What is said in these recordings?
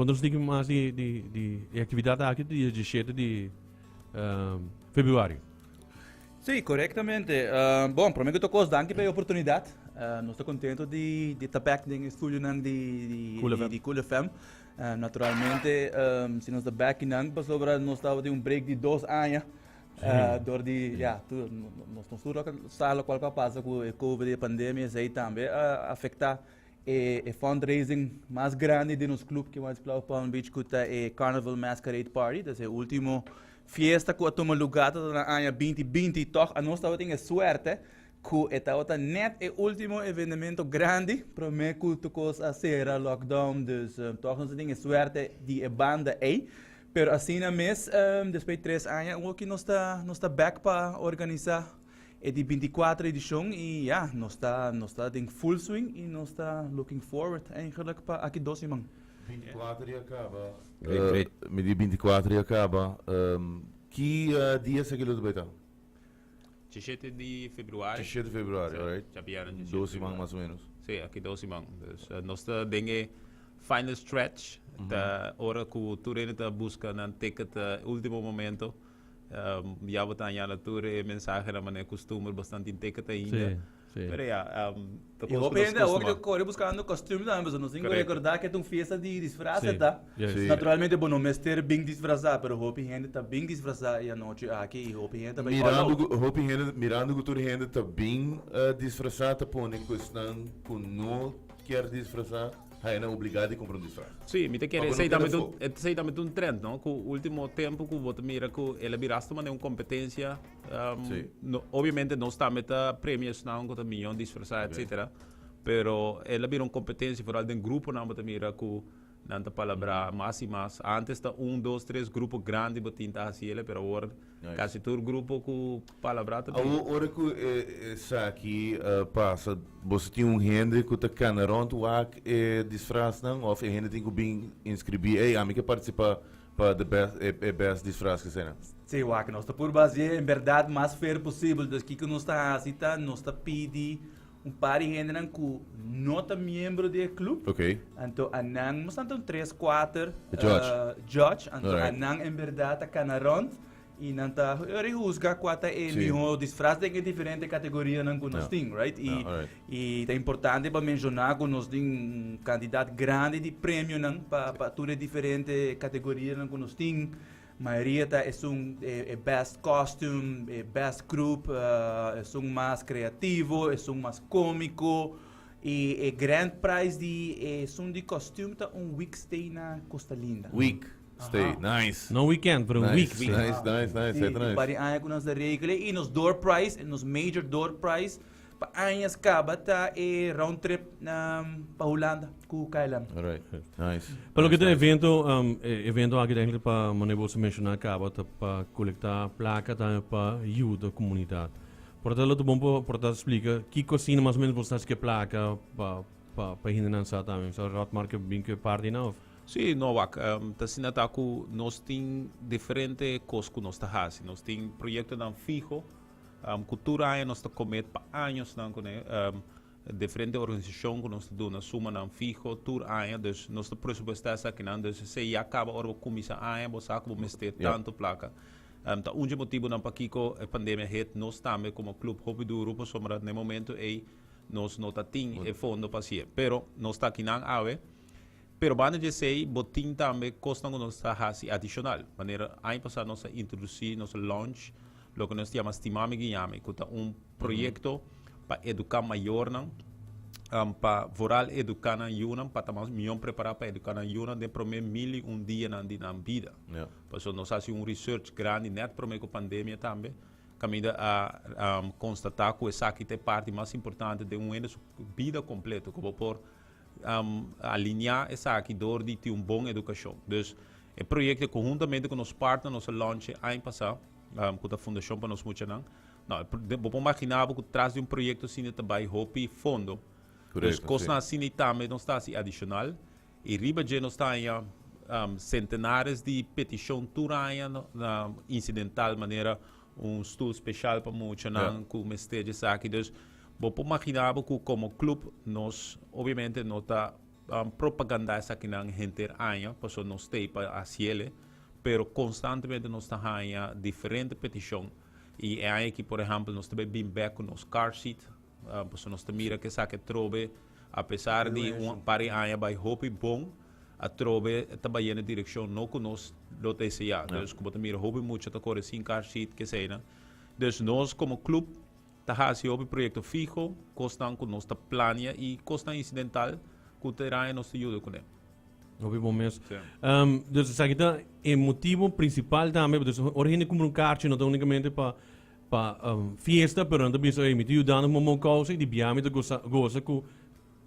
Konta nos tiki mas di di di e aktividat aki di 17 di februari. Sí, korektamente. Bon, promé ku tur kos danki pa e oportunidat. Nos ta kontento di di ta bèk den e studionan di di Cool FM. di Cool FM. Naturalmente si nos ta bèk kinan pasobra nos tabatin un break di 2 aña dor di ya tur nos nos tur sa lokual ku a pasa ku e covid i e pandemia, esei tambe a afektá e fundraising mas grandi di nos club ki Lions Club Palm Beach, ku ta e Carnival Masquerade Party. Dus e último fiesta ku a tuma lugá ta na aña 2020. Tòg anos tabatin e suerte ku e tabata net e último evenemento grandi promé ku tur kos a sera, lockdown. Dus tòg nos tin e suerte di e banda ei. Pero asina mes, despues di 3 aña aki nos ta bèk pa organisá e di 24 edishon i ya, nos ta den full swing i nos ta looking forward eigenlijk pa aki 2 siman. 24 ya kaba. Great, great. Mi di 24 ya kaba. Ki dia esaki lo ta? 17 di februari. 17 di februari, alright. Djabièrnè 17 2 siman februari. Mas o ménos. Sí, aki 2 siman. Dus nos ta den e final stretch. Ta ora ku tur hende ta buska nan ticket último momento. Ya bo ta haña tur e mensahe na manera kustumber, bastante ticket ainda. Pero ya, ta I kos ku hopi nos hende awor kustuma. ta kore buskando kostuum tambe, pasobra nos tin ku Korekto. rekordá ku e ta un fiesta di disfraz ta. Sí. Naturalmente bo no mester bin disfrazá, pero hopi hende ta bin disfrazá e anochi aki i hopi hende ta bai all Mirando out. ku hopi hende, mirando ku tur hende ta bin disfrazá, ta pone ku esnan ku no kier disfrazá haña nan obligá di kumpra un disfraz. Sí, mi ta kere Pa bo no esei keda tambe ta afó. esei tambe ta un trend, no? Ku último tempu ku bo ta mira ku el a bira hasta manera un kompetensia. No, obviamente nos tambe ta premia esnan ku ta mihó disfrazá, etcetera. Pero el a bira un kompetensia, vooral den gruponan bo ta mira ku nan ta palabrá mas i mas. Antes ta un, dos, tres grupo grandi bo tin ta hasi ele, pero awor kasi tur grupo ku palabrá ta bin. Awor ora ku esaki pasa, boso tin un hende ku ta kana rònt wak e disfraznan òf e hende tin ku bin inskribí, "Ey, ami ke partisipá pa the best, e best disfraz ke esei?" Sí, wak, nos ta purba hasié en bèrdat mas fair posibel. Dus kiko nos ta hasi ta nos ta pidi un par di hendenan ku no ta miembro di e club. Anto anan, nos ta un tres, kuater E judge. Judge. Anto anan en bèrdat ta kana rònt i nan ta ora husga kua ta e mihó disfraz den e diferente kategorianan ku nos tin, right? I ta importante pa menshoná ku nos tin un kantidat grandi di premionan pa tur e diferente kategorianan ku nos tin. Mayoria ta esun e best costume, e best group, esun mas kreativo, esun mas kómiko. I e grand prize di esun di costume ta un week stay na Costa Linda. Week stay, nice. No weekend, pero un week Nice, stay. nice, nice, nice, Sí, nice. un par di aña ku nos ta regla i nos door prize, nos major door prize pa añas kaba ta e round trip na pa Hulanda ku KLM. Alright, nice. Pa loke Nice, ta nice. evento, e evento aki eigenlijk pa manera bo menshoná kaba ta pa kolektá plaka tambe pa yuda komunidat. Por ta lo ta bon pa por ta splika kiko asina mas o menos bo ta hasi ku e plaka pa hendenan sa tambe. So Rotmar ke bin ku e parti nan of? Sí, no wak, ta asina ta ku nos tin diferente kos ku nos ta hasi. Nos tin proyektonan fiho ku tur aña nos ta commit pa añosnan kuné, diferente organisashon ku nos ta duna sumanan fiho tur aña. Dus nos ta presupuestá esakinan. Dus esei ya kaba ora bo kuminsá aña, bo sa ku bo mester tantu plaka. Ta un dje motibunan pakiko e pandemia hit nos tambe komo club hopi duru, pasobra na e momento ei nos no ta tin e fondo pa hasié. Pero nos ta akinan awe. Pero banda di esei bo tin tambe kosnan ku nos ta hasi adishonal. Manera aña pasá nos a introdusí, nos a launch loke nos ta yama Stimami Guiami, ku ta un proyekto pa eduká mayornan, pa vooral eduká nan yunan, pa ta mas mihó prepará pa eduká nan yunan den promé 1001 dianan di nan bida. Pasobra nos a hasi un research grandi nèt promé ku pandemia tambe, kaminda a konstatá ku esaki ta e parti mas importante den un hende su bida kompleto, ku bo por alineá esaki dor di tin un bon edukashon. Dus e proyekto konhuntamente ku nos partner nos a launch aña pasá, ku ta Fundashon pa Nos Muchanan. No, bo por imaginá bo ku tras di un proyekto asina ta bai hopi fondo. Dus kosnan asina i tambe nos ta hasi adishonal i riba dje nos ta haña sentenares di petishon tur aña na insidental manera un stul speshal pa muchanan ku mester dje esaki. Dus bo por imaginá bo ku komo klup nos obviamente no ta. propaganda esakinan henter aña, pasobra nos ta ei pa hasiel, pero konstantemente nos ta haña diferente petishon. I e aña aki, por ehèmpel, nos ta bai bin bèk ku nos car seat, pasobra nos ta mira ku esaki atrobe, apesar di un par di aña bai hopi bon, atrobe ta bai yendo direkshon no ku nos lo ta deseá. Dus ku bo ta mira hopi mucha ta kore sin car seat, keseinan. Dus nos komo klup ta hasi hopi proyekto fiho, kosnan ku nos ta plania i kosnan insidental ku ta eraña nos ta yuda kuné. Hopi bon mes. Dus esaki ta e motibo principal tambe, dus ora hende cumpra un kaartje no ta unicamente pa pa fiesta, pero nan ta bisa, ey, mi ta yudando ku bon causa y di bia mi ta gosa gosa ku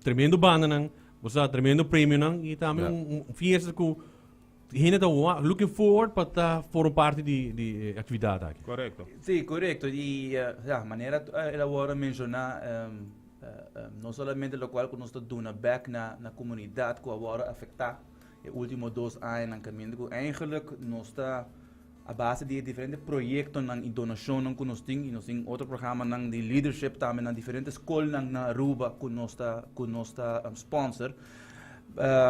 tremendo bandanan, bo sa, tremendo premionan y tambe un un fiesta ku hende ta looking forward pa ta forma parti di di e actividad aki. Correcto. Sí, correcto. Y ja, manera el a worde menciona, No solamente locual cu nos ta duna bek na na comunidad cu a worde afecta e ultimo dos añanan caminda cu eigenlijk nos ta a base di e diferente proyectonan y donacionnan cu nos tin y nos tin otro programanan di leadership tambe na diferente scolnan na Aruba cu nos ta cu nos ta sponsor.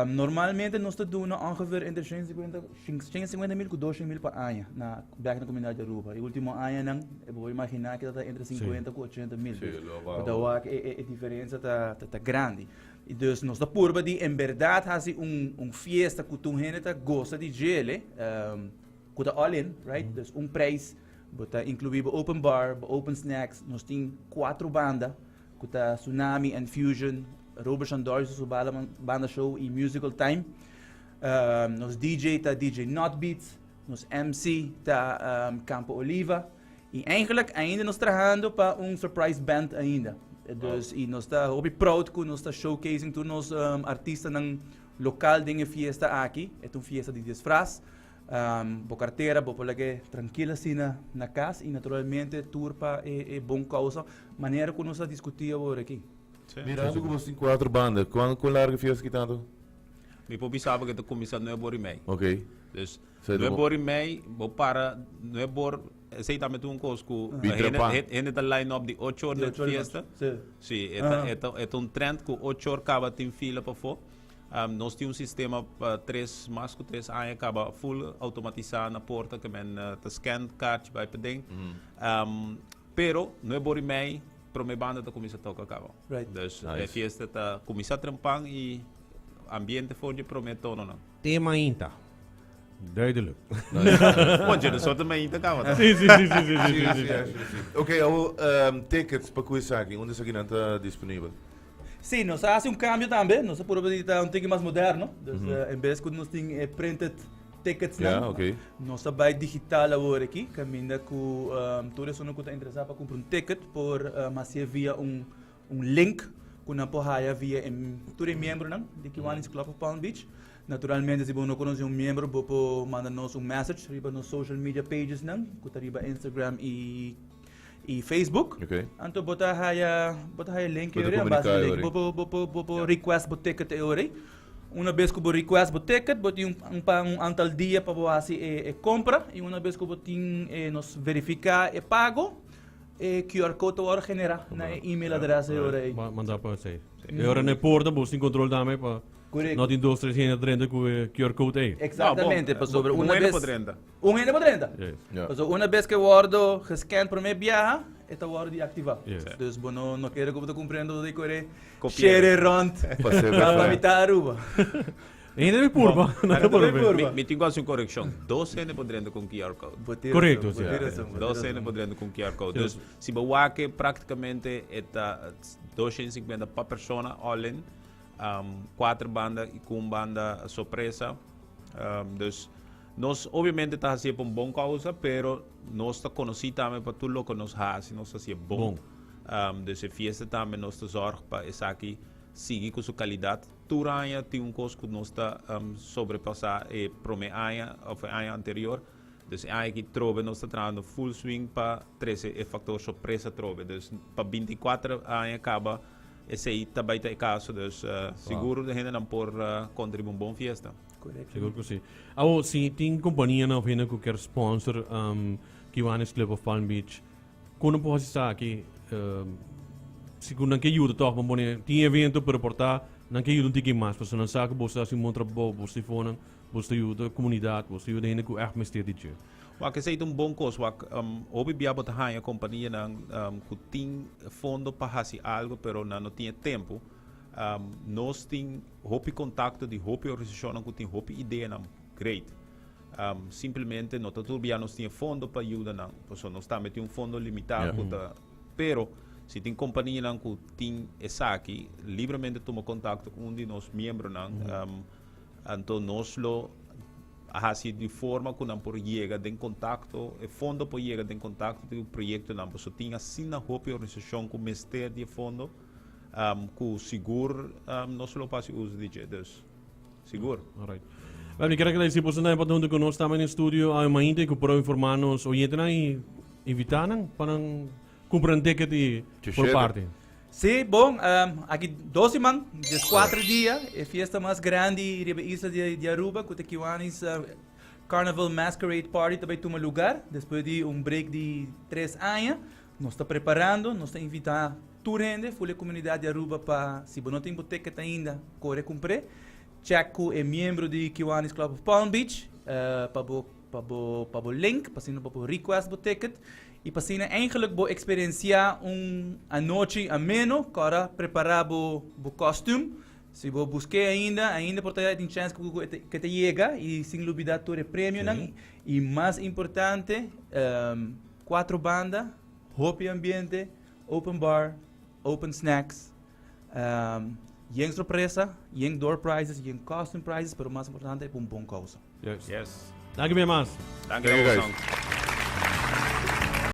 Normalmente nos ta duna ongeveer entre 150 150 mil ku 200 mil pa aña na bek na komunidat di Aruba. E ultimo añanan bo por imaginá ke ta ta entre 50 ku 80 mil. Sí, lo Bo ta wak e e diferensia ta ta grandi. I dus nos ta purba di en bèrdat hasi un un fiesta ku tur hende ta gosa di djele, ku ta all in, right? Dus un prijs bo ta inkluí bo open bar, bo open snacks, nos tin kuatro banda. Ku ta Tsunami and Fusion, Robertson Doris su banda show y Musical Time. Nos DJ ta DJ Not Beats, nos MC ta Campo Oliva. Y eigenlijk ainda nos trahando pa un surprise band ainda. Dus y nos ta hopi proud ku nos ta showcasing tur nos artistanan local den e fiesta aki. E ta un fiesta di disfraz. Bo cartera bo por lag'é trankil asina na cas y naturalmente tur pa e bon causa manera cu nos a discuti awor aki. Mirando cu bos tin cuatro banda, cuan con largo e fiesta ki tanto? Mi por bisa bo cu ta cuminsa nuebe ora y mei. Ok. Dus nuebe ora y mei bo para nuebe or, esey tambe ta un cos cu hende ta line up di ocho or na e fiesta. Si, e ta e ta un trend cu ocho or caba tin fila pafo. Nos tin un sistema pa tres, mas ku tres aña kaba full automatisá na porta ke men ta scan karchi bai paden. Pero no e bori mei prome banda ta kuminsá toka kaba. Dus e fiesta ta kuminsá trempan i ambiente for dje prome tononan. Te mainta. Duidelijk. Bon, dje nos ta mainta kaba ta. Sí, sí, sí, sí, sí, sí, sí, sí. Ok, awo tickets pa ku esaki, unda esakinan ta disponibel? Sí, nos a hasi un cambio tambe. Nos a purba di ta un tiki mas moderno. Dus en bes cu nos tin e printed tickets nan, Ja, oké. nos a bai digital awor aki. Caminda cu tur esun cu ta interesa pa cumpra un ticket por hacié via un un link cu nan por haya via e tur e miembronan di Kiwanis Club of Palm Beach. Naturalmente si bo no conoce un miembro bo por manda nos un message riba nos social media pages nan cu ta riba Instagram y y Facebook. Okay. Anto bo ta haya bo ta haya link Bo ta ore, a base comunica di link ore. bo bo bo bo bo bo request bo ticket e ore. Una bes ku bo request bo ticket, bo tin un un pa un aantal dia pa bo hasi e e compra y una bes ku bo tin e nos verifica e pago, e QR code ta wòrdu genera na e email adres e ora ei. Ma manda pa esei. E ora na e porta bo sin control tambe pa Correcto. no tin dos tres hende drenta ku e QR code ei. Exactamente, No, bon, pasobra un una hende bes por drenta. Un hende por drenta. Yes. Ja. Pasobra una bes ke wordo gescand prome biaha, e ta wordo deactiva. Yes. Dus bo no no kere ku bo ta kumprendo di kore Kopiere. shere rond Pa ser pa befra. mitad Aruba. E hende ta purba. No ta Hende purba. purba. Mi tin ku hasi un korekshon. Dos hende por drenta ku un QR code. Bo tin Correcto, razon, bo sí. tin razon, bo tin Dos hende razon. por drenta ku un QR code. Dus si bo wak praktikamente e ta 250 pa persona all in. Kuater banda i ku un banda sorpresa. Dus Nos obviamente ta hacié pa un bon causa, pero nos ta conocí tambe pa tur loke nos haci, nos ta hacié bon. Bon. Dus e fiesta tambe nos ta zorg pa esaki sigui cu su calidad. Tur aña tin un cos cu nos ta sobrepasa e prome aña of e aña anterior. Dus e aña aki trobe nos ta trahando full swing pa trece e factor sorpresa trobe. Dus pa 24 aña caba esey ta bay ta e caso. Dus sigur hendenan por conta riba un bon fiesta. Correcto. Sigur cu si. Awo, si tin companianan of hende cu kier sponsor Kiwanis Club of Palm Beach, con nan por haci esaki? Si cu nan kier yuda toch, bo pone, tin evento pero por ta. Nan ke yuda un tiki mas, pasobra nan sa ku boso ta hasi un bon trabou, boso ta fonan, boso ta yuda komunidat, boso ta yuda hende ku ègt mester di dje. Wak, esei ta un bon kos. Wak, hopi bia bo ta haña kompanianan ku tin fondo pa hasi algu, pero nan no tin e tempu. Nos tin hopi kontakto di hopi organisashonnan ku tin hopi ideanan great. Simplemente no ta tur bia nos tin e fondo pa yuda nan, pasobra nos tambe tin un fondo limitá ku ta. Pero si tin kompanianan ku tin esaki, libremente tuma kontakto ku un di nos miembronan, anto nos lo hasi di forma ku nan por yega den kontakto, e fondo por yega den kontakto ku proyektonan, pasobra tin asina hopi organisashon ku mester di e fondo, ku sigur nos lo por hasi uso di dje. Dus. Sigur. Alright. Wel, mi quier agradeci boso nan pa hunto cu nos tambe den studio awe mainta y cu por informa nos oyentenan y invita nan pa nan cumpra un ticket y por parti. Sí, bon, aki dos siman, 14 dia, e fiesta mas grandi riba isla di Aruba, cu ta Kiwanis Carnival Masquerade Party ta bay tuma lugar despues di un break di 3 aña. Nos ta preparando, nos ta invita tur hende, ful e comunidad di Aruba pa si bo no tin bo ticket ainda, core cumpr'e. Check cu e miembro di Kiwanis Club of Palm Beach pa bo pa bo pa bo link, pa asina pa bo request bo ticket y pa asina eigenlijk bo experiencia un anochi ameno, cora prepara bo bo costume. Si bo busk'e ainda, ainda por ta tin chance cu cu e ta yega y sin lubida tur e premionan y mas importante, Cuatro banda, hopi ambiente, open bar, open snacks, yen sorpresa, yen door prizes, yen costume prizes, pero mas importante, un bon causa. Yes. Yes. Danki bien mas. Danki na boso.